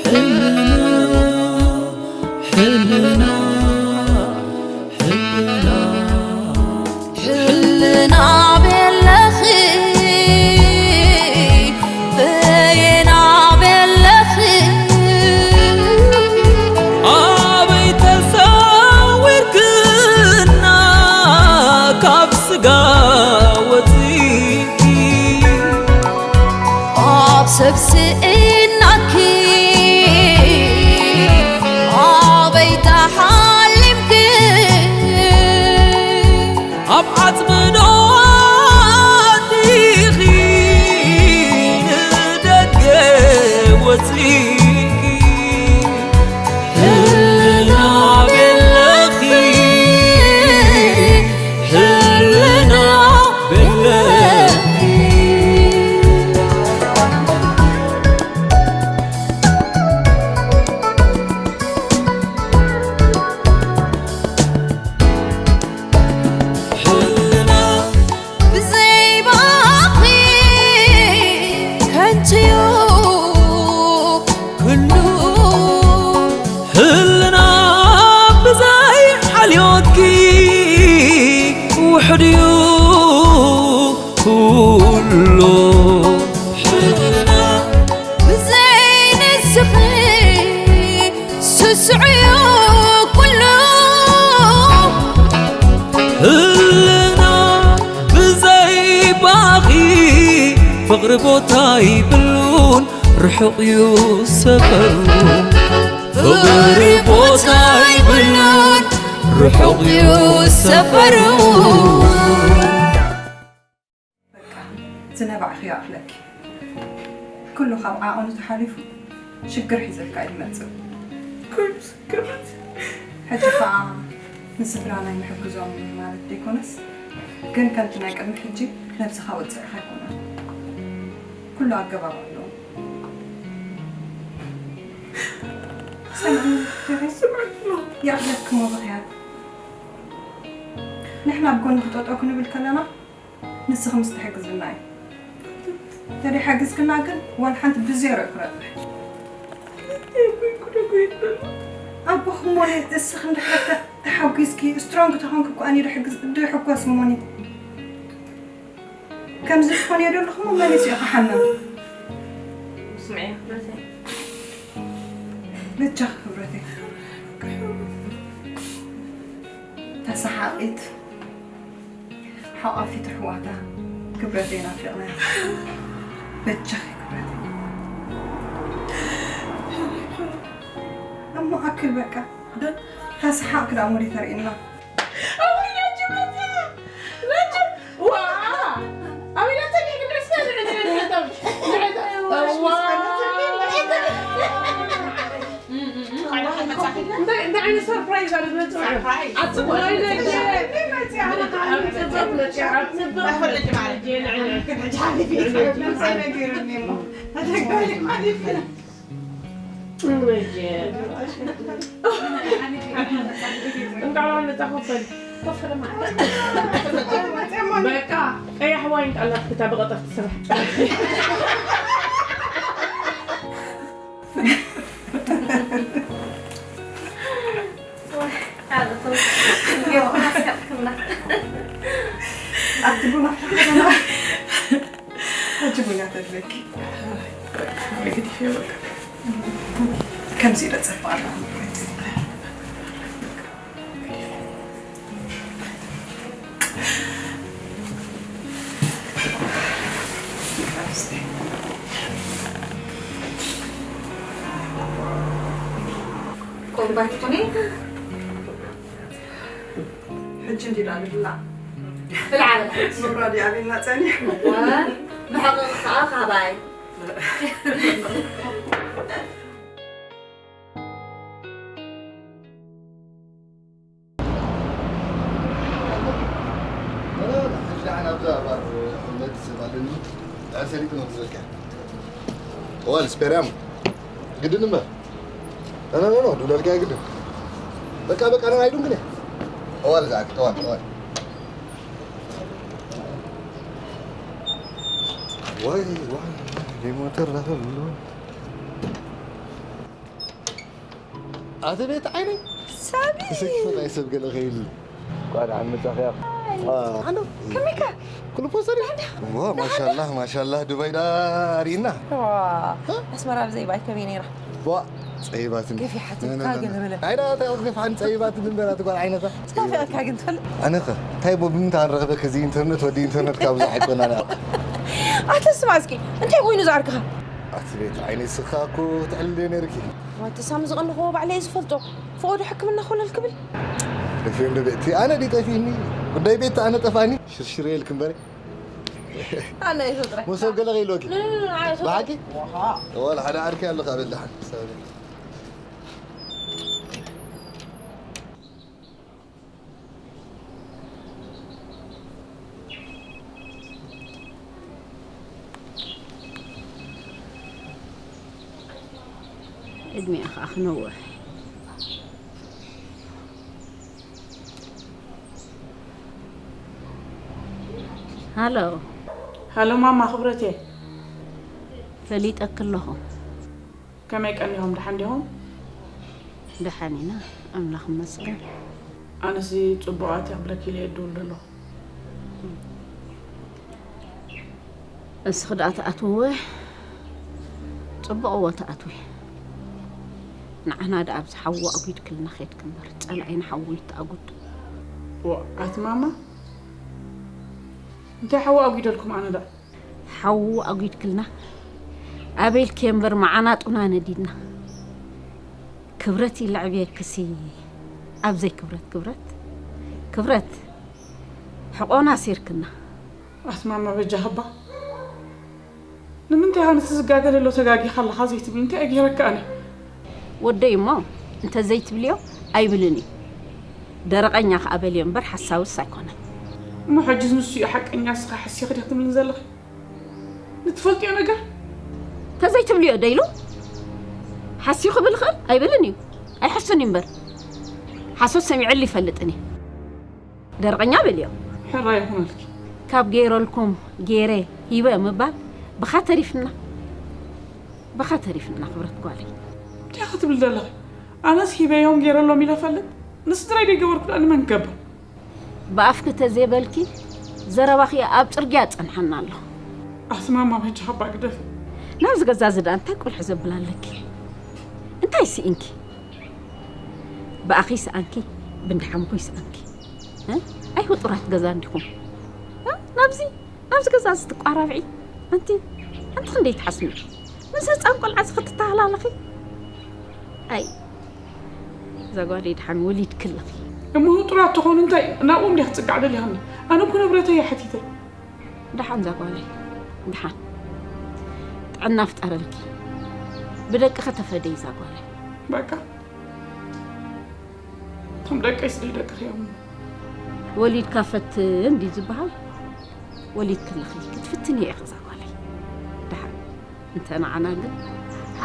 ሕልና፣ ሕልና፣ ሕልና፣ ሕልና ቤለኺ፣ በየና ቤለኺ፣ ኣበይ ተሰዊርክና ካብ ስጋ ወፂእኪ፣ ኣብ ሰብ ስኢናኪ፣ ኣበይ ተሓሊምኪ፣ ኣብ ዓፅሚ ዶ ኣቲኺ ንደገ ወፂእኪ፣ ሕልና ቤለኺ፣ ሕልና ቤለኺ። ሕልና ብዘይ ባኺ ከንቱ'ዩ ኩሉ። ሕልና ብዘይ ሓልዮትኪ ውሑድ'ዩ ኩሉ። ሕልና ብዘይ ንስኺ ስሱዕ'ዩ ኩሉ። ህልና ብዘይ ባኺ ፍቕሪ ቦታ ይብሉን ርሑቕ እዩ ሰፈሩ። ፍቕሪ ቦታ ይብሉን ርሑቕ እዩ ሰፈሩ። በቃ፣ ዝነባዕኽዮ ይኣኽለኪ። ኩሉ ካብ ዓቐኑ ተሓሊፉ ሽግር ሒዘልካ እዩ ዝመጽእ። ኩሉ ስክርት። ሕጂ ኸኣ ንስድራና ኣይንሕግዞም ማለት ዘይኮነስ፣ ግን ከምቲ ናይ ቅድሚ ሕጂ ነብስኻ ወጽዕኻ ኣይኮነን። ኩሉ ኣገባብ ኣለዎ። ሰምዕኒ፣ ስምዕኒ። ይኣኽለኪ እሞ ብኽያት። ንሕና ኣብ ጎንኺ ጠጠው ክንብል ከለና፣ ንስኺ ምስ ትሕግዝና እዩ። እንተደይ ሓጊዝክና ግን ዋላ ሓንቲ ብዜሮ እዩ ክረብሕ። ኣቦኺ እሞ እስኺ እንድሕር ተ-፣ ተሓጒዝኪ፣ ስትሮንግ ተኾንኪ እኮ ኣነ ድሕግዝ-፣ ድሕጎስ እሞኒ። ከምዚ ትኾንዮ ዘለኹ እሞ መሊሱ እዩ ክሓምም። ስምዒ ክብረተይ። በጃኺ ክብረተይ። ተሰሓቒት። ሓቋፊት ኣሕዋታ ክብረተይ ናፊቕናያ። በጃኺ ክብረተይ። እሞ ኣክል በቃ። ተሰሓቕ ክዳ ሙሪ ተርእና። እንታይ ዓይነት ሰርፕራይዝ ኣለ ዝመጽእ? ሰርፕራይዝ። ኣጽብቕ። ኣይ፣ ደጀ። ኣጽብቕ። ኣይ፣ ፈለጊ ማለት። ደጀ፣ ንዕና። ሕጂ ሓሊፊ። ሓሊፊ። ሓሊፊ። ደጀ። እንኳዕ ደሓን መጻ ኮፈል። በቃ፣ ቀያሕ ዋይን ጣላት ክታ ብቐጠፍ ትስራሕ። ኣብቲ ቡና ሕጂ ቡና ተድለኪ። ከምዚ ኢለ ጸባቕ ኣለኹ። ቆርባት ትኾኒ? ሕጂ እንዲና ንብላዕ። ብልዓ፣ ብልዓ። መብራዲ ኣቢልና ጸኒሑ። ወ-፣ ብሓቂ ከዓ ካባይ። ሕጂ ደሓን ኣብዛ ባር እምነት ሰብ ኣለኒ። ድሕር ሰሊጥ ክመልሰልካ። እዋል ስፔራም ግድን እምበር። ኖ፣ ኖ፣ ኖ፣ ኖ፣ ዱለልካ ግድን። በቃ፣ በቃ፣ ኖ፣ ኣይዱን ግን። እዋል ዛዕክ፣ እዋል፣ እዋል። ዋይ፣ ዋይ፣ ዋይ፣ ሞተር ዳኸ ብሎ። ኣተ ቤት ዓይነይ ሳቢ ተሰኪፈት ኣይሰብ ገለ ኸይል ቋድ ዓመጻ ኸያ ኣነ ከመይካ ኩሉ ፖሰሪ ዋ ማሻላ ማሻላ ዱባይ ዳ ሪና ኣስመራ ብዘይ ባይ ከመይ ነይራ ዋ ጸይባትን ገፊሓትካ ገለመለ ኣይዳ ተቕዝፍ ሓን ጸይባትን እንበራ ትጓል ዓይነታ ናፊቕካ ግን ትፈልጥ ኣነኸ እንታይ ቦ ብምንታይ ንረኽበ ከዚ ኢንተርነት ወዲ ኢንተርነት ካብ ብዙሕ ኣይኮናና ኣተ ስማ እስኪ እንታይ ኮይኑ ዝኣርክኻ ኣቲ ቤት ዓይነይ ስኻ እኮ ትዕልል ነርኪ ዋቲ ሳሚ ዝቐንኽዎ ባዕለይ ዝፈልጦ ፍቕዱ ሕክምና ኮለል ክብል ደፊኦም ደበእቲ ኣነ ዲ ጠፊእኒ ጉዳይ ቤት ኣነ ጠፋኒ ሽርሽር የልክ እምበረ ኣነ ይፈጥረ መሶብ ገለ ከይልወኪ ብሓቂ ወላ ሓደ ዓርኪ ኣለካ በላሓን እድሜኣ ከዓ ክነውሕ ሃሎ ሃሎ ማማ ክብረቴ ፈሊጠኪ ኣለኹ ከመይ ቀኒኹም ደሓን ዲኹም? ደሓን ኢና ኣምላኽ ይመስገን ኣነሲ ጽቡቓት እያ ክብለኪ ኢለ እየ ድውል ዘለኹ እስኺ ደኣ ትኣትውወ ጽቡቕ እዎ ትኣትዊ ንዓና ደኣ ኣብዚ ሓዊ ኣጒድክልና ኸድኪ እምበር ጸላኢና ሓዊ ይተኣጉድ ዋ ኣቲ ማማ እንታይ ሓዊ ኣጒደልኩም ኣነ ደኣ ሓዉ ኣጒድክልና ኣበይ ኢልክዮ እምበር መዓናጡና ነዲድና ክብረት ይልዕብየክሲ ኣብዘይ ክብረት ክብረት ክብረት ሕቖና ኣሲርክና ኣስማማ በጃኽባ ንምንታይ ኣነስ ዝጋገ ዘሎ ተጋጊኻ ኣለኻ ዘይትብል እንታይ ኣገይረካ ኣነ ወደይ እሞ እንተዘይትብልዮ ኣይብልን እዩ ደረቐኛ ከኣ በልዮ እምበር ሓሳውስ ኣይኮነን እሞ ሕጅስ ንሱ እዩ ሓቀኛ እስኻ ሓሲኺ ዲኽ ትብልን ዘለኺ ንትፈልጥዮ ነገር ተዘይትብልዮ ደይሉ ሓስዩ ክብል ይኽእል ኣይብልን እዩ ኣይሕሱን እዩ እምበር ሓሶት ሰሚዐሉ ይፈልጥን እዩ ደርቐኛ በልዮ ሕራ ይኹነልኪ ካብ ገይረልኩም ገይረ ሂበ ምባል ብኻ ተሪፍና ብኻ ተሪፍና ክብረት ጓለይ እንታይ ክትብል ዘለኺ ኣነስ ሂበዮም ገይረሎም ኢለ ፈልጥ ንስድራይ ደይገበርኩ ዳኣ ንመን ክገብር ብኣፍኪ ተዘይበልኪ ዘረባኺ ኣብ ጽርግያ ጸንሓና ኣሎ ኣስማማ በጃ ሓባ ግደፊ ናብዚ ገዛ እዚ ደኣ እንታይ ቁልሒ ዘብል ኣለኪ እንታይ ስኢንኪ ብኣኺ ይስኣንኪ ብንድሓምኩ ይስኣንኪ እ? ኣይ ህጡራት ገዛ እንዲኹም እ? ናብዚ ናብዚ ገዛ እዚ ትቋራብዒ ኣንቲ ኣንቲ ክንደይ ትሓስሚ ምስ ህፃን ቆልዓ እዚ ክትተሃላለኺ ኣይ እዛ ጓለይ ድሓን ወሊድኪ ኣለኺ እሞ ህጡራት ተኾኑ እንታይ ናብኦም ዲያ ክፅጋዕ ደሊኻኒ ኣነ እኮ ንብረተይ እየ ሓቲተ ደሓን እዛ ጓለይ ደሓን ጥዕና ፍጠረልኪ ብደቅኺ ተፈደይ እዛ ጓለይ በቃ እቶም ደቀይስ ደይ ደቅኺ እዮም ወሊድካ ፈትን ድዩ ዝበሃል ወሊድኪ ኣለኺ ክትፍትኒ ኢኺ እዛ ጓለይ ደሓን እንተ ንዓና ግን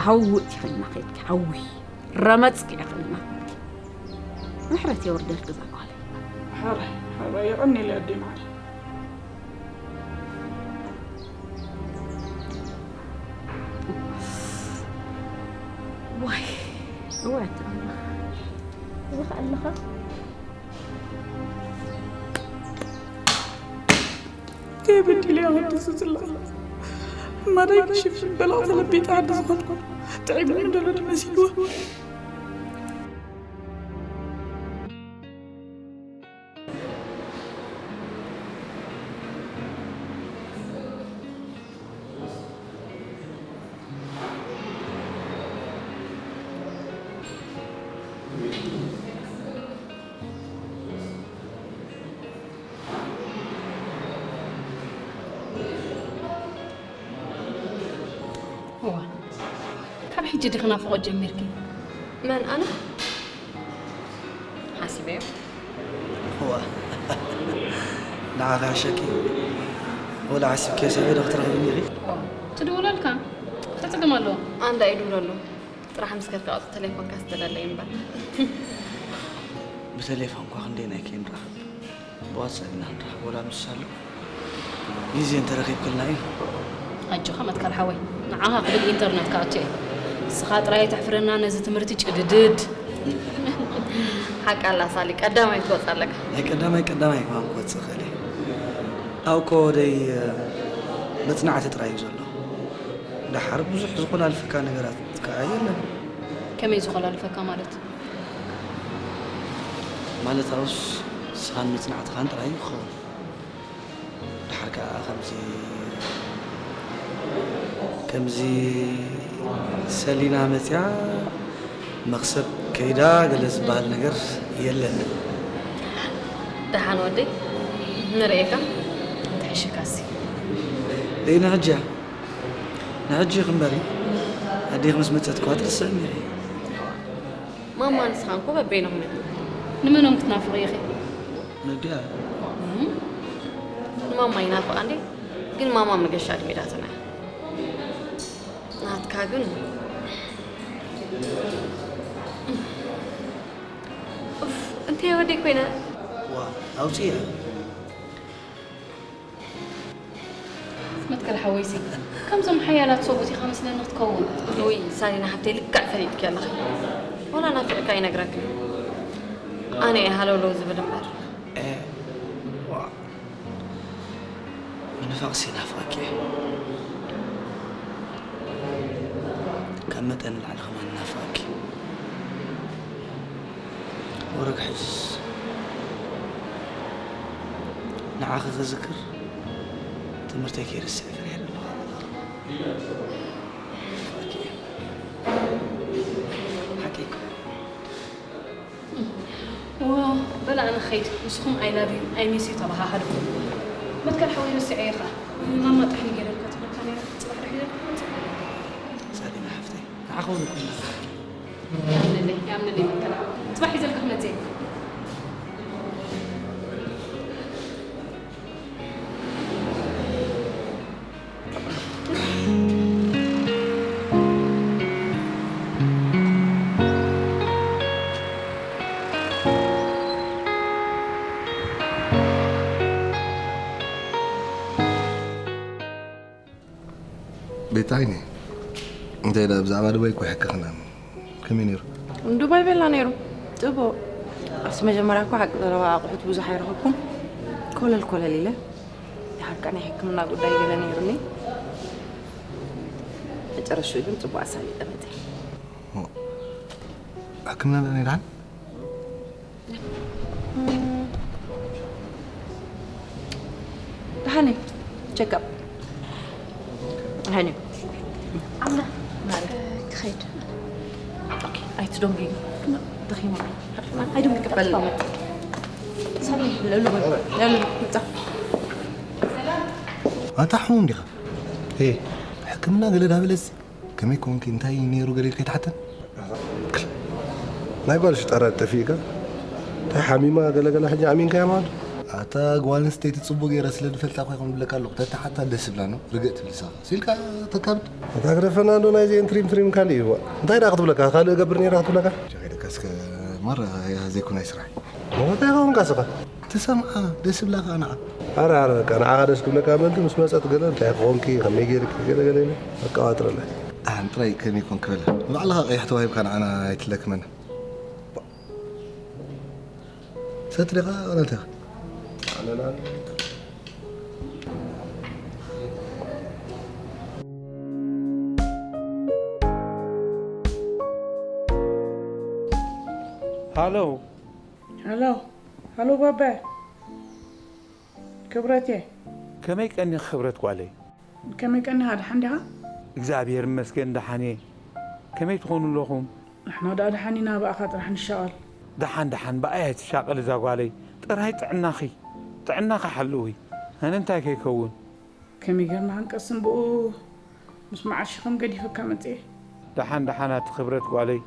ሓዊ ውእቲ ኸልና ኸድኪ ሓዊ ረመፅኪ ኢኺ ኸልና ምሕረት የውርደልኪ እዛ ጓለይ ሕራይ ሕራይ የቐኒለይ ኣደይ መዓረይ ዋይ እዋት ኣምላኽ እዚ ከኣለኻ ከይበድል እያ ወዲ ዝፅላእ ማዳይ ክሽፍን በላቕ ተለቢጣ ዓዲ ዝኾንኩ ጥዒሙኒ ደሎ ድመሲልዎ እዋ ካብ ሕጂ ዲኺ ናፍቖት ጀሚርኪ? መን ኣነ? ሓሲበዮ። እዋ ንዓኺ ሓሸኪ ወላ ዓሲብኪ ሰበይ ዶ ክትረኽብኒ ኢኺ? ትድውለልካ? እንታይ ጸገም ኣለዎ? ኣንዳ ይድውለሉ። ጥራሕ ምስ ከድካ ቁጽሪ ተሌፎንካ ስተለለይ እምበር። ብተሌፎን እኳ ክንደይ ናይ ከይንራኸብ ብዋትሳፕ ኢና ንራኸብ ወላ ንሱ ኣሎ ግዜ እንተረኺብክልና እዩ ኣጆኻ መትከል ሓወይ ንዓኻ ክብል ኢንተርነት ክኣቱ እየ ንስኻ ጥራይ ኣይተሕፍረና ነዚ ትምህርቲ ጭድድድ ሓቃ ኣላ ሳሊ፣ ቀዳማይ ትወጽእ ኣለካ። ናይ ቀዳማይ ቀዳማይ ከማን ክወጽእ ክእል እየ። ኣብኮ ወደይ መጽናዕቲ ጥራይ እዩ ዘሎ። ደሓር ብዙሕ ዝኾላልፈካ ነገራት ከኣ የለን። ከመይ ዝኾላልፈካ ማለት? ማለት ኣብስ ንስኻን መጽናዕትኻን ጥራይ እዩ ክኸውን። ደሓር ከኣ ከምዚ ከምዚ ሰሊና መጽያ መኽሰብ ከይዳ ገለ ዝበሃል ነገር የለን። ደሓን ወደይ ንርእየካ። እንተሕሽካሲ። ደይ ንሕጂ እያ። ንሕጂ ክንበሪ ኣዴኺ ምስ መጸት እኳ ትርስዕኒ ኢኺ። ማማ ንስኻን እኮ በበይንኹም ኢኹም። ንመኖም ክትናፍቒ ኢኺ? ነዲኣ። እም፣ ንማማ ይናፍቓ እንዴ? ግን ማማ መገሻ ኣድሚዳትና እያ። ናትካ ግን ኡፍ፣ እንታይ ወደይ ኮይነ? ዋ፣ ኣውጽያ። መትከል ሓወይሲ፣ ከምዞም ሓያላት ሰብኡት ኢኻ መስለኒ ክትከውን። ውይ ሳሊና ሓፍተይ፣ ልክዕ ፈሊጥኪ ኣለኺ። ዋላ ናፊቕካ ኣይነግረክን። ኣነ እየ ሃለውለው ዝብል እምበር። እ፣ ዋ። ምንፋቕሲ ናፍቐኪ እየ። ካብ መጠን ንላዕሊ ከማን ናፍቐኪ። ወረግ ሕጅስ ንዓኺ ክዝክር ትምህርተይ ከይርስዕ ፈሪሐ ኣለኹ። ናፍቐኪ እየ። ሓቂ እኮ። ዋ፣ በል ኣነ ኸይድ፣ ንስኹም I love you፣ I miss you ተባሃሃሉ። መትከል ሓወይ ረሲዐዮ ኸኣ። ማማ ጥሕኒ ገይረልካ ትብለካ ነይራ፣ ጽባሕ ድሕሪ ገይረልካ ትመጽእ። ሳሊና ሓፍተይ፣ ንዓኺ እውን እኮ ይናፍቐኪ። ያምነለይ፣ ያምነለይ መትከል ሓወይ። ጽባሕ ሒዘልካ ክመጽእ እየ። ቤት ዓይኒ፣ እንታይ ደኣ ብዛዕባ ዱባይ እኮ ይሕከኽና። ከመይ ነይሩ? ዱባይ ቤላ ነይሩ። ጽቡቕ። ኣብቲ መጀመርያ እኮ ሓቂ ዘረባ ኣቑሑት ብዙሕ ኣይረኸብኩን። ኮለል ኮለል ኢለ። ደሓር ከኣ ናይ ሕክምና ጉዳይ ገለ ነይሩኒ። መጨረሽኡ ግን ጽቡቕ ኣሳሊጠ መጸ። ኦ፣ ሕክምና ደኣ ነይሩ ደሓን? ደሓን እዩ። ቸክ ኣፕ። ደሓን እዩ። ኣምና፣ ክኸይድ። ኦኬ፣ ኣይትደንግዩ። ደኺሙ። ኣይደንግዩ፣ ቀጥታ መጣ። ሳሚ፣ ልዕሉ በል። ልዕሉ፣ ምጻ። ኣንታ ሕሙም ዲኻ? እየ። ሕክምና ገለ ዳበለስ ከመይ ኮንኪ? እንታይ ነይሩ ገለ ኢልካ ኣይትሓተን? ናይ ጓል ሽጣራ ጠፊእካ? እንታይ ሓሚማ ገለ ገለ ሕጂ ኣሚንካያ ማለት? ኣታ ጓል ኣንስተይቲ ጽቡቕ ገይረ ስለ ዝፈልጣ እኮ ይኹን ዝብለካ ኣለኹ። ተተሓታ ደስ ይብላ ነው። ርግእ ትብል ንስኻ። ሲልካ ተካብድ። ኣታ ግደፈና እንዶ ናይዚአን ትሪም ትሪም ካልእ እዩ። እንታይ ደኣ ክትብለካ? ካልእ እገብር ነይረ ክትብለካ? ከይደካ እስከ ማራ ዘይኮነ ኣይስራሕ። እንታይ ኸውን ካስኻ? ትሰምዓ፣ ደስ ይብላኻ ንዓ። ኣረ፣ ኣረ፣ በቃ ንዓኻ ደስ ክብለካ ምእንቲ ምስ መጸት ገለ እንታይ ክኾንኪ፣ ከመይ ገይርኪ፣ ገለ፣ ገለ ኢለ ኣቀባጥረላ። ኣን ጥራይ ከመይ ኮንኪ በላ። ንባዕልኻ ቀይሕ ተዋሂብካ ንዓና ኣይትለክመና። ሰቲ ዲኻ ዋላ እንታይ ኢኻ? ኣነ ንዓና ሃሎ። ሃሎ። ሃሎ ባባ። ክብረቴ። ከመይ ቀኒኺ ክብረት ጓለይ? ከመይ ቀኒኻ፣ ደሓን ዲኻ? እግዚኣብሔር ይመስገን ደሓን እየ። ከመይ ትኾኑ ኣለኹም? ንሕና ደኣ ደሓን ኢና፣ ብኣኻ ጥራሕ ንሻቐል። ደሓን ደሓን ብኣይ ኣይትሻቐሊ እዛ ጓለይ። ጥራይ ጥዕናኺ፣ ጥዕናኺ ሓልዊ። ኣነ እንታይ ከይከውን? ከመይ ጌርና ክንቀስን ብኡ ምስ መዓርሺ ከም ገዲፈካ መጽኤ። ደሓን ደሓን ኣቲ ክብረት ጓለይ፣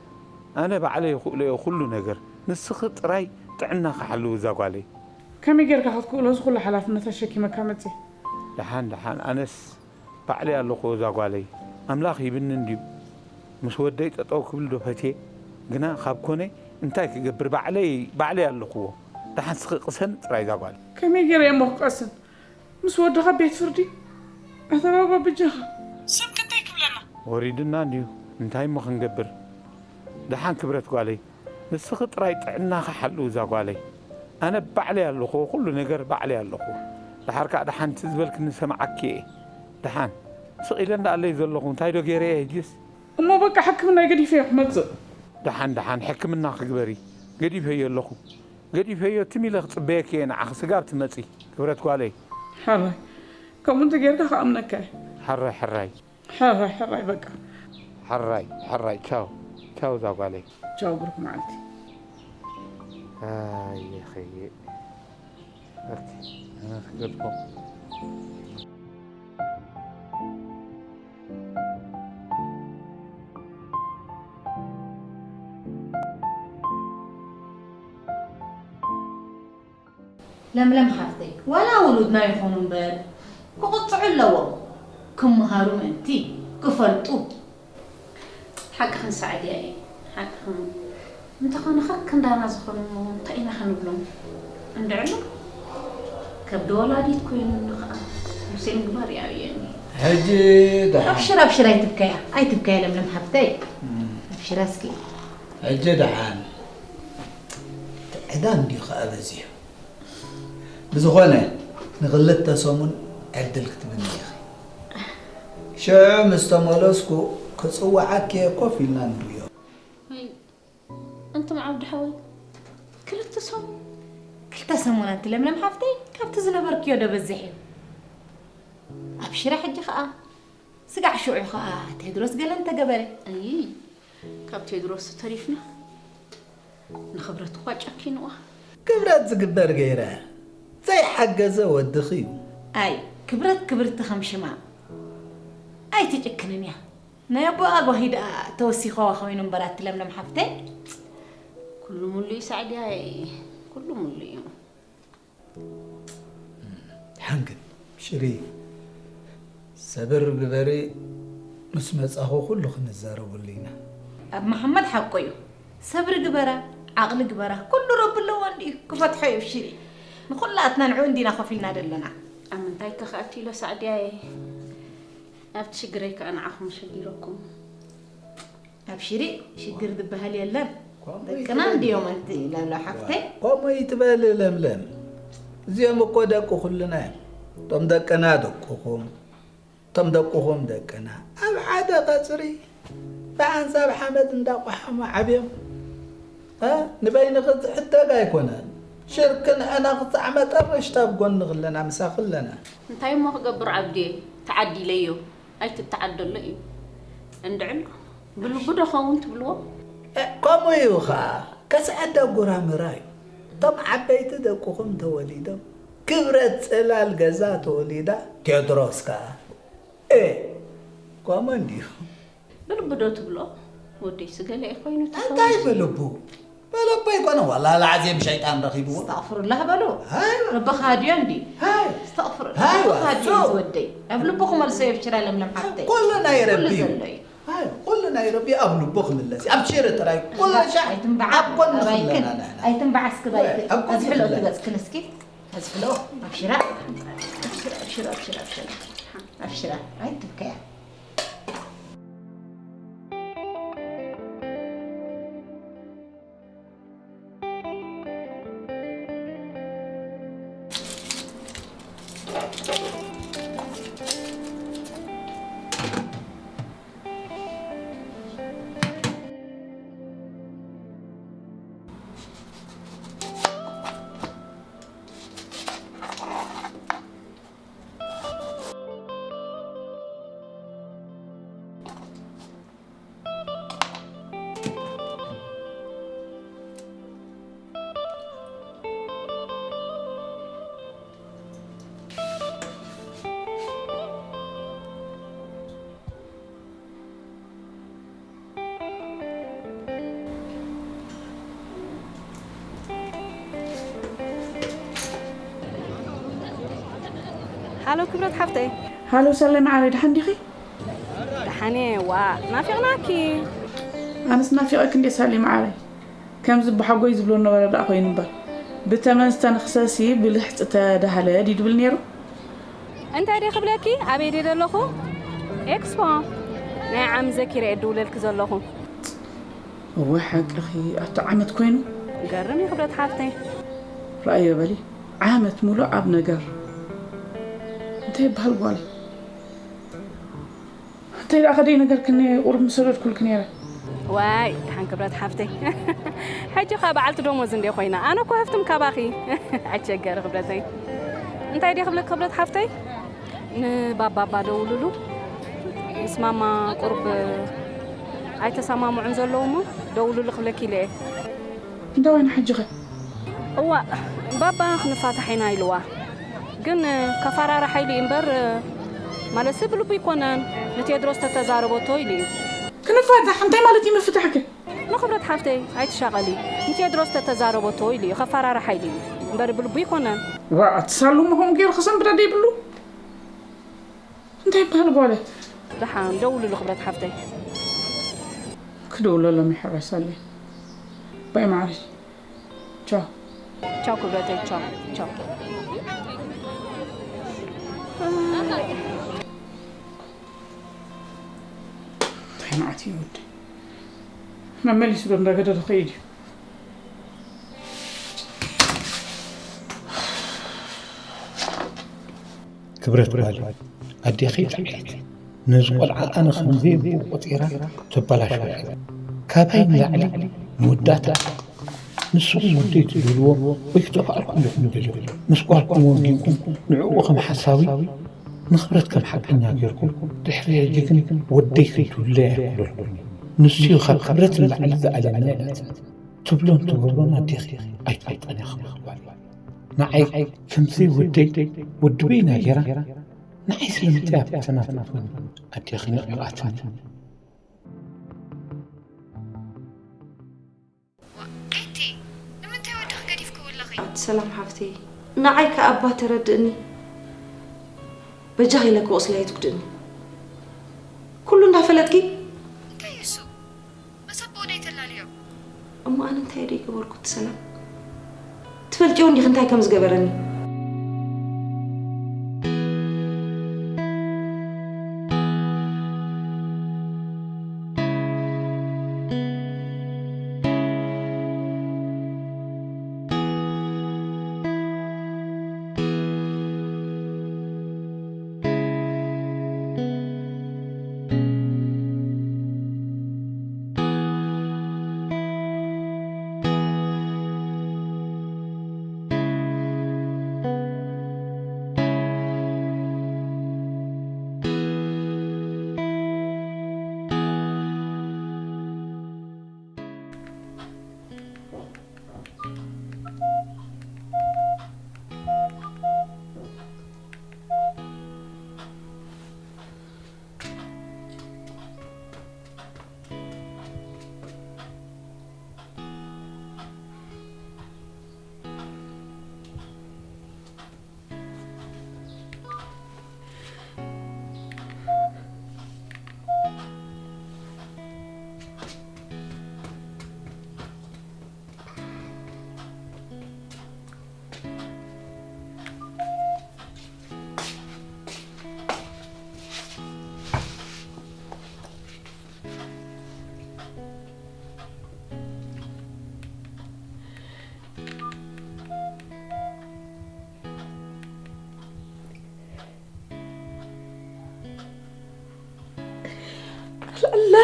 ኣነ ባዕለይ ይኽእሎ እየ ኩሉ ነገር። ንስኺ ጥራይ ጥዕናኺ ሓልዊ እዛ ጓለይ። ከመይ ጌርካ ክትክእሎ እዚ ኩሉ ሓላፍነት ኣሸኪመካ መጽኤ? ደሓን ደሓን ኣነስ ባዕለይ ኣለኹ እዛ ጓለይ። ኣምላኽ ሂብኒ እንድዩ። ምስ ወደይ ጠጠው ክብል ዶ ፈትየ? ግና ካብ ኮነ እንታይ ክገብር ባዕለይ ባዕለይ ኣለኹዎ። ደሓን ስኺ ቅሰኒ ጥራይ እዛ ጓለይ። ከመይ ጌረ እሞ ክቀስን? ምስ ወድኻ ቤት ፍርዲ? ኣታ ባባ በጃኻ። ሰብ ክንደይ ክብለና? ወሪድና እንድዩ። እንታይ እሞ ክንገብር? ደሓን ክብረት ጓለይ። ንስኺ ጥራይ ጥዕናኺ ሓልዊ እዛ ጓለይ። ኣነ ባዕለይ ኣለኹ፣ ኩሉ ነገር ባዕለይ ኣለኹ። ደሓር ከኣ ደሓን እቲ ዝበልክኒ ሰምዓኪ እየ። ደሓን ስቕ ኢለ እንዳኣለይ ዘለኹ እንታይ ዶ ገይረ እየ ሕጅስ? እሞ በቃ ሕክምና ገዲፈዮ ክመጽእ። ደሓን ደሓን ሕክምና ክግበሪ ገዲፈዮ ኣለኹ። ገዲፈዮ ትም ኢለ ክጽበየኪ እየ ንዓኺ ስጋብ ትመጺ። ክብረት ጓለይ። ሕራይ ከምኡ እንተጌርካ ክኣምነካ እየ። ሕራይ ሕራይ። ሕራይ ሕራይ በቃ። ሕራይ ሕራይ ቻው። ቻው እዛ ጓለይ። ቻው ብሩክ መዓልቲ። ኣየ ኸየ። ኦኬ፣ ኣነ ክገድፎ። ለምለም ሓፍተይ፣ ዋላ ውሉድና ይኹኑ እምበር ክቕፅዑ ኣለዎም። ክምሃሩ ምእንቲ ክፈልጡ። ሓቅኽን ሳዕድያየ፣ ሓቅኽን። እንተኾነ ከክንዳና ዝኾኑ እሞ እንታይ ኢና ክንብሎም? እንድዕሎ ከብዲ ወላዲት ኮይኑኒ ኸዓ ነብሰይ ምግባር ይኣብየኒ። ሕጂ ደሓን። ኣብሽር ኣብሽር ኣይትብከያ ኣይትብከያ ለምለም ሓፍተይ። ኣብሽር እስኪ። ሕጂ ደሓን። እቲ ዕዳ እንድዩ ኸዓ በዚሑ። ብዝኾነ ንኽልተ ሰሙን ዕድል ክትብኒ ኢኺ። ሽዑ ምስ ተመለስኩ ክጽውዓኪ እየ ኮፍ ኢልና ንርእዮ። ኣንቱም ዓብዲ ሓወይ ክልተ ሰሙን። ክልተ ሰሙን ኣንቲ ለምለም ሓፍተይ ካብቲ ዝነበርክዮ ዶ በዝሕ እዩ። ኣብሽራ ሕጂ ኸኣ ስጋዕ ሽዑ ኸኣ ቴድሮስ ገለ እንተገበረ። እይ ካብ ቴድሮስ ተሪፍና ንኽብረት እኳ ጨኪንዋ። ክብረት ዝግበር ገይረ ዘይሓገዘ ወድኺ እዩ። ኣይ ክብረት ክብርቲ ከም ሽማ ኣይትጭክንን እያ። ናይ ኣቦኣ ጓሂ ደኣ ተወሲኸዋ ኮይኑ እምበር ኣቲ ለምለም ሓፍተይ። ኩሉ ሙሉእ እዩ ሳዕድያይ ኩሉ ሙሉእ እዩ። ሓንግድ ሽሪ ሰብር ግበሪ ምስ መጻኹ ኩሉ ክንዛረበሉ ኢና። ኣብ መሓመድ ሓቁ እዩ። ሰብሪ ግበራ ዓቕሊ ግበራ ኩሉ ረቢ ኣለዎ እንድዩ ክፈትሖ እዩ ብሽሪ ንኹላትና ንዕኡ እንዲና ኮፍ ኢልና ዘለና። ኣብ ምንታይ ከ ክኣቱ ኢለ ሳዕድያየ ኣብቲ ሽግረይ ከኣ ንዓኹም ሸጊረኩም። ኣብሽሪ ሽግር ዝበሃል የለን ደቅና እንድዮም ኣንቲ ለምለም ሓፍተይ። ከምኡ ይትበል ለምለም እዚኦም እኮ ደቂ ኩልና እዮም። እቶም ደቅና ደቅኹም እቶም ደቅኹም ደቅና ኣብ ሓደ ቀጽሪ ብሓንሳብ ሓመድ እንዳቋሓሙ ዓብዮም። ንበይንኺ ዝሕደግ ኣይኮነን። ሽርክንዕና ክሳዕ መጠረሽታ ኣብ ጎንኺ ኣለና፣ ምሳኺ ኣለና። እንታይ እሞ ክገብር ዓብድየ፣ ተዓዲለዮ ኣይትተዓደሎ እዩ። እንድዕሎ ብልቡ ዶ ኸውን ትብልዎ? ከምኡ እዩ ኸዓ፣ ከስዐዳ ጉራምራ እዩ። እቶም ዓበይቲ ደቅኹም ተወሊዶም፣ ክብረት ጽላል ገዛ ተወሊዳ፣ ቴድሮስ ከኣ ኤ ኮመን ድዩ? ብልቡ ዶ ትብሎ? ወደይ ስገለ ኮይኑ እንታይ ብልቡ? በለቦ ኣይኮነ ዋላ ለዓዜም ሸይጣን ረኺብዎ። ኣስተቕፍሩላህ በሉ። ረቢ ከሃድዮ እንዲ። ኣስተቕፍሩላህ ረቢ ከሃድዮ እዩ ዝወደይ። ኣብ ልቡ ክመልሶ የብሽራ ለምለም ሓፍተይ። ኩሉ ናይ ረቢ እዩ። ኩሉ ናይ ረቢ ኣብ ልቡ ክምለስ እዩ። ኣብ ሽረ ጥራይ ኩሉ ሻዕ ኣብ ጎኒ ክለና ንሕና። ኣይትንባዓ እስኪ ባይክ። ኣዝሕሎ እቲ ገጽክን እስኪ። ኣዝሕሎ ኣብሽራ ኣብሽራ ኣብሽራ ኣብሽራ ኣብሽራ ኣብሽራ ኣይትብከያ። ሃሎ ክብረት ሓፍተይ። ሃሎ ሰለይ መዓረይ ደሓን ዲኺ? ደሓን እየ። ዋእ ናፊቕናኪ። ኣነስ ናፊቐኪ እንድየ ሰለይ መዓረይ። ከምዚ ኣቦሓጎይ ዝብሎ ነበረ ደኣ ኮይኑ እምበር ብተመን ዝተነኽሰሲ ብልሕጺ ተዳህለ ድዩ ድብል ነይሩ። እንታይ ድየ ክብለኪ ኣበይ ድየ ዘለኹ ኤክስፖ ናይ ዓሚ ዘኪረ እየ ድውለልኪ ዘለኹ። እወ ሓቅኺ፣ ኣቲ ዓመት ኮይኑ። ገርም እዩ ክብረት ሓፍተይ። ረኣዮ በሊ፣ ዓመት ሙሉእ ኣብ ነገር። እንታይ ይበሃል ጓል? እንታይ ደኣ ከደይ ነገር ክኒ ቁርብ ምሰደድኩልክ ነይረ። ዋይ፣ ደሓን ክብረት ሓፍተይ። ሕጂ ኸኣ በዓልቲ ደሞዝ እንዴ ኮይና፣ ኣነ እኮ ሃፍትም ካባኺ። ኣቸገሪ ክብረተይ። እንታይ ድየ ክብለክ ክብረት ሓፍተይ? ንባባ እባ ደውልሉ። ምስ ማማ ቁርብ ኣይተሰማምዑን ዘለዉ እሞ፣ ደውልሉ ክብለኪ ኢለ እየ። እንዳ ወይኒ ሕጂ ኸ? እዋእ፣ ባባ ክንፋታሕ ኢና ኢልዋ። ግን ከፈራርሓ ኢሉ እዩ እምበር፣ ማለትሲ ብልቡ ኣይኮነን። ንቴድሮስ ተተዛረበቶ ኢሉ እዩ። ክንፋታሕ እንታይ ማለት እዩ ምፍታሕከ? ንኽብረት ሓፍተይ ኣይትሻቐሊ። ንቴድሮስ ተተዛረበቶ ኢሉ እዩ፣ ከፈራርሓ ኢሉ እዩ እምበር ብልቡ ኣይኮነን። ዋእ፣ ኣቲ ሳሉ እሞ ከምኡ ገይሩ ክሰንብዳ ዶ ይብሉ? እንታይ ይበሃል ጓለ? ደሓን ደውልሉ ክብረት ሓፍተይ። ክድውለሎም ይሕረሰለይ። ባይ ማዕረይ። ቻው። ቻው ክብረተይ፣ ቻው፣ ቻው። እንታይ መዓት እዩ ወዲ? መመሊሱ ዶ እንዳገደደ ኸይድ እዩ? ክብረት ጓል፣ ኣዴኺ ጥዕየት። ነዚ ቆልዓ ኣነ ከም ዘይብኡ ቆጺራ ተበላሽዋ እያ። ካባይ ንላዕሊ ንወዳታ። ንስኹም ወደይ ትደልዎ ወይ ክጠፍኣልኩም ዲኹም ትደልዩ? ምስ ጓልኩም ወጊንኩም ንዕኡ ከም ሓሳዊ፣ ንኽብረት ከም ሓቀኛ ጌርኩም ድሕሪ ሕጂ ግን ወደይ ክትድውለይ ኣይክብለልኩምን። ንሱ እዩ ካብ ክብረት ንላዕሊ ዝኣለኒ ኢላት። ትብሎን ትገብሮን ኣዴኺ ኣይትፈልጣን ኢኺ ክብረት ጓል። ንዓይ ከምዘይ ወደይ ወዲ በይና ጌራ፣ ንዓይ ስለምንታይ ኣብ ፈተና ትእትወኒ? ኣዴኺ ነቒቓትኒ። ኤቲ፣ ንምንታይ ወድኺ ገዲፍክዎ ኣለኺ? ኣቲ ሰላም ሓፍተይ፣ ንዓይ ከኣ እባ ተረድእኒ። በጃኺ ኢለኪ ቁስለይ ኣይትጉድእኒ። ኩሉ እንዳፈለጥኪ? እንታይ እዩ እሱ? መሰቦ ዶ ኣይተላልዮ? እሞ ኣነ እንታይ ዶ ይገበርኩ እቲ ሰላም? ትፈልጥዮ እንዲኺ እንታይ ከም ዝገበረኒ? ላላ።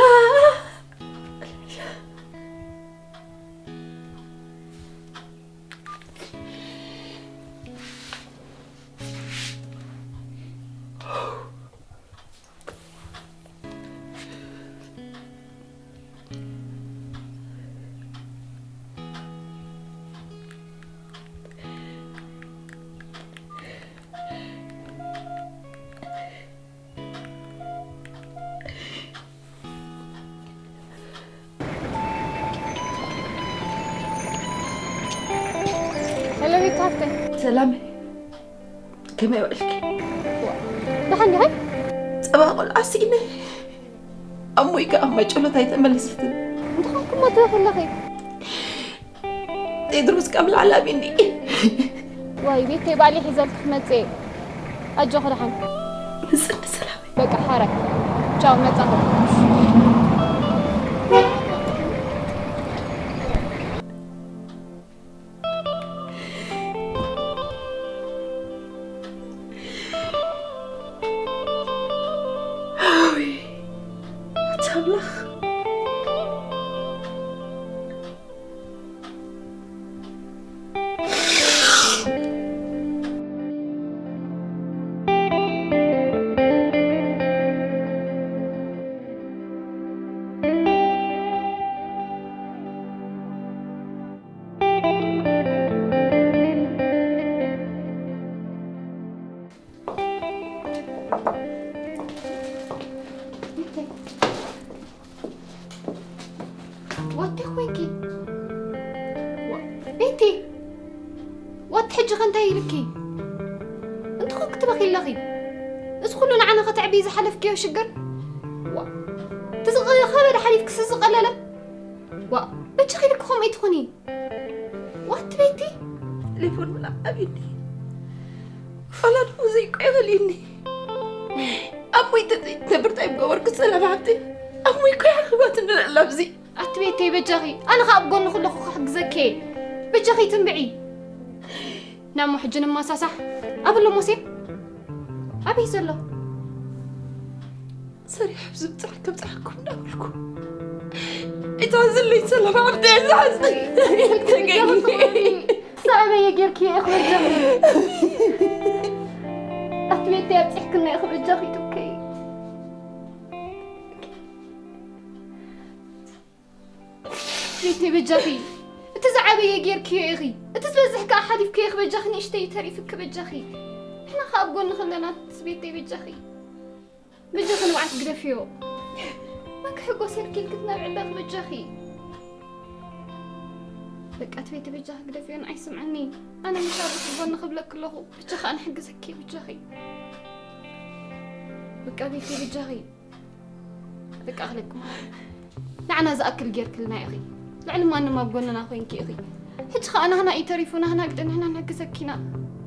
ሄሎ ቤት ሃፍተይ። ሰላም፣ ከመይ ውዕልኪ? ደሓን ዲኺ? ጸባ ቆልዓ ስኢነ። ኣሞይ ከኣ ኣብ ማጨሎት ኣይተመለሰትን። እንታይ ኮንኪ እሞ ትበኺ ኣለኺ? ቴድሮስ ካብ ላዕሊ ኣቢኒ። ዋይ ቤተይ፣ ባዕለይ ሒዘልኪ ክመጽእ እየ። ኣጆኺ ደሓን። ንጽንዲ ሰላም። በቃ ሓራይ። ቻው፣ መጻኹ። ኣምላኽ። ዋት ኮይንኪ? ዋ-፣ ቤቲ! ዋት ሕጂ ከ እንታይ ኢልኪ? እንተኾን ክትበኺ ኣለኺ። እዚ ኩሉ ንዓና ከተዕብዪ ዝሓለፍክዮ ሽግር? ዋ፣ እቲ ዝኸበደ ሓሊፍክስ እዚ ቀለለ? ዋ፣ በጃኺ ኢልኪ ከምኡ ኣይትኹኒ። ዋት ቤቲ? ቴሌፎን ምልኣኽ ኣብዩኒ። ወላ ድኡ ዘይቆ ይበልዩኒ። ኣብ ሞይተ ዘይትነብር እንታይ ምገበርኩ ሰላም ሃብተይ? ኣብ ሞይ ቆይ ሓኽባት ንርኢ ኣላ ኣብዚ። ኣቲ ቤተይ በጃኺ፣ ኣነ ኸኣ ኣብ ጎንኺ ኣለኹ ክሕግዘኪ እየ። በጃኺ ትንብዒ። ናሞ ሕጂ ንመሳሳሕ። ኣበሎ ሙሴ። ኣበይ ዘሎ? ሰሪሕ ኣብዚ ብጻሕ ከብጻሕኩም እንዳበልኩ። እታ ዘለይ ሰላም ዓብደ ዝሓዝኒ ተገኝ። ሰበየ ጌርኪ እየ ክበጃኺ። ኣቲ ቤተይ ኣብጺሕክና እየ ክበጃኺ ትብከይ። ቤተይ በጃኺ። እቲ ዝዓበየ ጌርክዮ ኢኺ። እቲ ዝበዝሕ ከኣ ሓሊፍክዮ ኢኺ በጃኺ። ንእሽተይ ተሪፍኪ በጃኺ። ንሕና ከኣ ኣብ ጎንኺ ኣለና። ቤተይ በጃኺ። በጃኺ ንብዓት ግደፍዮ። መን ክሕጎስ ኢልኪ ክትነብዒ ኣለኺ በጃኺ። በቃ እቲ ቤተይ በጃኺ ግደፍዮ ንዓይ ስምዕኒ። ኣነ ምሽ ኣብ ጎንኺ ክብለኪ ኣለኹ። በጃኺ ኣነ ሕግዘኪ በጃኺ። በቃ ቤተይ በጃኺ። በቃ ክለኩም። ንዓና ዝኣክል ጌርክልና ኢኺ። ልዕሊ ማንም ኣብ ጎንና ኮይንኪ ኢኺ። ሕጂ ኸኣ ናህና እዩ ተሪፉ፣ ናህና ግደ ንሕና ንሕግዘኪ ኢና።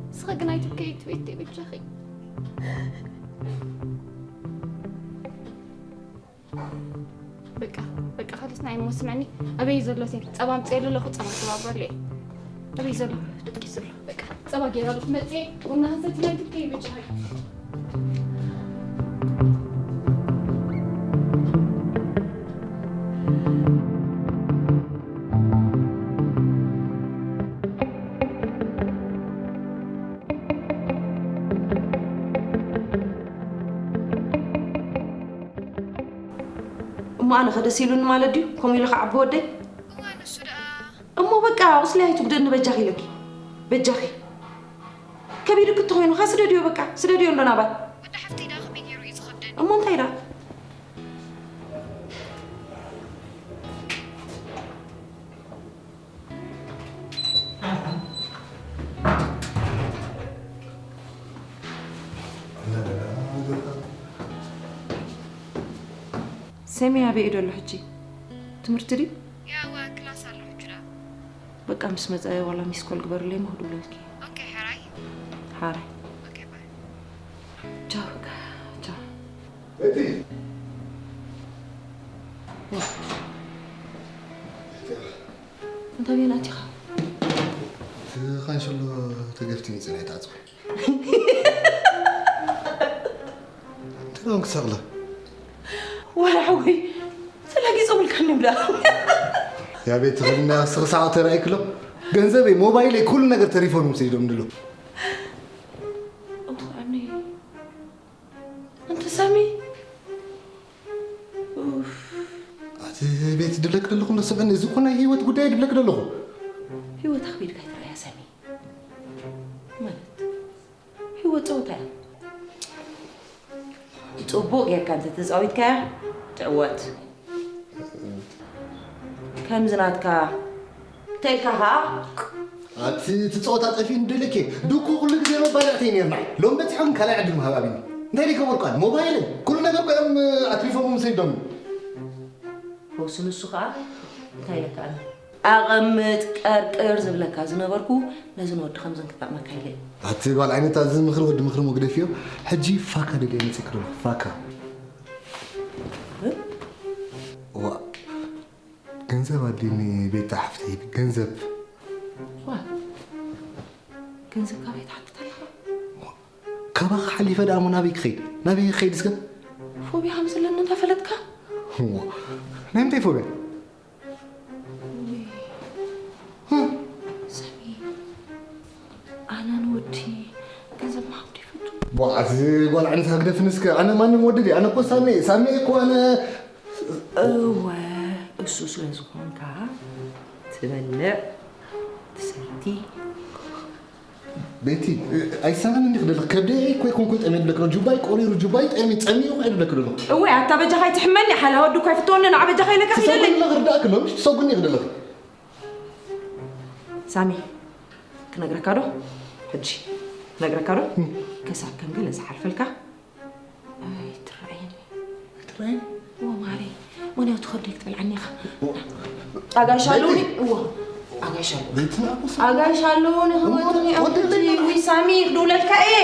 ንስኺ ግን ኣይትብከዪ እቲ ቤተይ በጃኺ። በቃ፣ በቃ፣ ካልስ ናይ እሞ ስምዕኒ፣ ኣበይ ዘሎ ሴን? ጸባ ኣምጽኤሉ ኣለኹ፣ ጸባ ክሰባብረሉ እየ። ኣበይ ዘሎ? ደቂሱ ኣሎ። በቃ፣ ጸባ ገይረ ኣለኹ፣ መጽኤ፣ ቡና ክንሰቲ ናይ ትብከይ በጃኺ። እሞ ኣነ ከ ደስ ኢሉኒ ማለት ድዩ? ከምኡ ኢሉ ክዓቢ ወደይ? እዋ፣ ንሱ ደኣ። እሞ በቃ፣ ቁስሊ ኣይትጉደኒ በጃኺ ኢለኪ። በጃኺ። ከቢድኪ እንተኾይኑ ኸ ስደድዮ በቃ። ስደድዮ እንዶ ናባይ። ወዲ ሓፍተይ ደኣ ከመይ ገይሩ እዩ ዝኸብደኒ? እሞ እንታይ ደኣ? ሰሚ ኣበይ እዩ ዘሎ ሕጂ? ትምህርቲ ድዩ? ያዋ ክላስ ኣሎ ሕጂ ዳ። በቃ ምስ መጸ ዋላ ሚስ ኮል ግበርለይ እሞ ክድውለልኪ። ኦኬ፣ ሕራይ። ሓራይ። ኦኬ፣ ባይ። ቻው፣ በቃ፣ ቻው። እቲ እንታይ ብየን ኣቲኻ? እቲ ካንሸሎ ተገፍቲ መጸ ናይ ተዓጽወ። እንታይ ደኣ ክሳቕለ? ወላ ሓወይ፣ ተላጊጾምልካኒ እምዳ። ያ ቤት ትኽልና ስኽሳዕ ተራእይክሎ። ገንዘበይ፣ ሞባይለይ፣ ኩሉ ነገር ተሪፎም እዮም ሰዲዶም ድሎ። እንተ ኣነ፣ እንተ ሳሚ። ኡፍ። ኣቲ ቤት ድለክ ደለኹ እንዶ ስምዕኒ፣ እዚ እኮ ናይ ህይወት ጉዳይ ድለክ ደለኹ። ህይወት ኣኽቢድካ ይትረኣያ ሳሚ። ማለት ህይወት ጸወታ እያ። ጽቡቕ ጌርካ እንተ ተጻዊትካያ ትዕወት። ከምዚ ናትካ ተልካ ኸኣ ኣቲ እቲ ጸወታ ጠፊኡ እንደለኬ ድኩ ኩሉ ግዜ መባልዕተይ ነርና። ሎም በጺሖም ካልኣይ ዕድል ምሃብ ኣብኒ። እንታይ ደይ ከበርኳን? ሞባይልን ኩሉ ነገር እኮ እዮም ኣትሪፎም ሰይዶም። ፈውሲ ንሱ ኸኣ እንታይ ኢለካ ኣነ? ኣቐምጥ ቀርቅር ዝብለካ ዝነበርኩ ነዚ ንወዲ ከምዚ ክጠቕመካ ኢለ። ኣቲ ጓል ዓይነት ኣዚ ምኽሪ ወዲ ምኽሪ መግደፍ እዮ። ሕጂ ፋካ ደልየ መጺእክ ዶ? ፋካ። እ? ዋ። ገንዘብ ኣድልኒ ቤት ሓፍተይ፣ ገንዘብ። ዋ፣ ገንዘብ ካበይ ትሓትት ኣለኻ? ካባኻ ሓሊፈ ደኣ እሞ ናበይ ክኸይድ? ናበይ ክኸይድ እስከ? ፎቢያ ከም ዘለኒ እንዳፈለጥካ? እዋ፣ ናይ ምንታይ ፎብያ? ሳሚ፣ ኣነ ንወዲ ገንዘብ ምሃብ ይፈቱ። ዋ፣ እዚ ጓል ዓይነት ሃግደፍን እስከ፣ ኣነ ማንም ወዲ ድየ? ኣነ እኮ ሳሚ እየ፣ ሳሚ እኮ ኣነ። እወ፣ እሱ ስለ ዝኾንካ ትበልዕ፣ ትሰቲ። ቤቲ፣ ኣይሰማን እንዲ ክደለኽ ከብደ እኮ ይኮንኩ ጠሜ ድለክሎ ጁባይ ቆሪሩ ጁባይ ጠሜ ጸሚኡ እኮ ድለክሎ። እወ፣ ኣታ በጃኻ ኣይትሕመኒ፣ ሓላ ወዲ እኮ ኣይፍትወኒ፣ ንዓ በጃኻ ኢለካ ሒደለይ። ትሰጉኒ ክደለኽ ርዳእክ ሎምሽ ትሰጉኒ ክደለኽ። ሳሚ፣ ክነግረካ ዶ? ሕጂ ክነግረካ ዶ? ከሳብ ከም ገለ ዝሓልፈልካ ኣይትረኣየኒ። ኣይትረኣየኒ? እዎ ማሪ፣ ሞንያው ትኸብደይ ክትበልዓኒ ኢኻ። ኣጋይሽ ኣለውኒ? እዎ፣ ኣጋይሽ ኣለውኒ። ኣጋይሽ ኣለውኒ፣ ክመጡኒ እዮም። ሕጂ ውይ ሳሚ፣ ክድውለልካ እየ።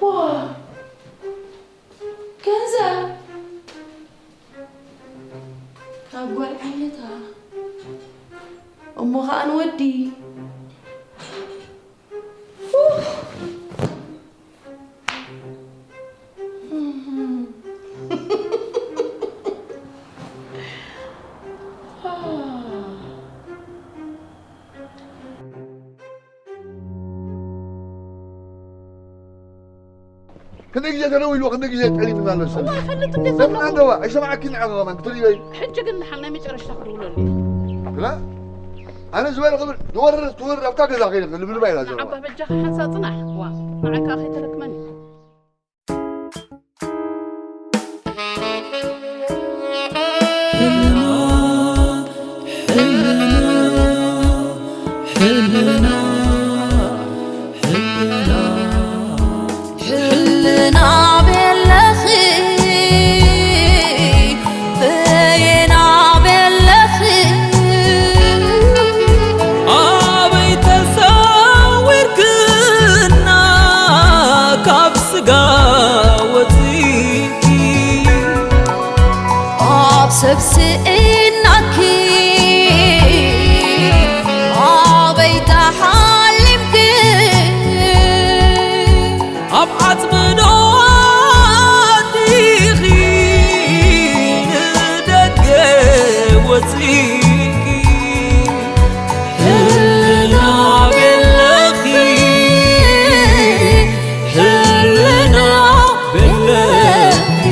ዋ፣ ገንዘብ ካብ ጓል ዓይነታ እሞ ኸኣ ንወዲ። ክንደይ ግዜ ተደዊልዎ ክንደይ ግዜ ጠሊብና ኣሎ ሰብ እዋ ይፈልጥ እንዴ ዘሎ ዘፍና እንደዋ ኣይሰማዓኪ ንዐ ከማን ክትሪበይ ሕጂ ግን ንሓል ናይ መጨረሽታ ክድውለሉ እዩ ክላ ኣነ ዝበለ ክብል ዝወርር ትወርር ኣብታ ገዛ ከይደ ልብልባ ኢላ ዘረባ ዓባ በጃኻ ሓንሳ ጽናሕ ዋ ንዓካ ከይተረክመኒ ሕልና ቤለኺ በየና ቤለኺ ኣበይ ተሰዊርክና ካብ ስጋ ወፂእኪ ኣብ ሰብ ስእናኪ ኣበይ ተሓሊምኪ ኣብ ዓጽሚ ዶ ኣዲኺ ንደገ ወጺእኪ ህልና ቤለኺ ህልና ቤለኺ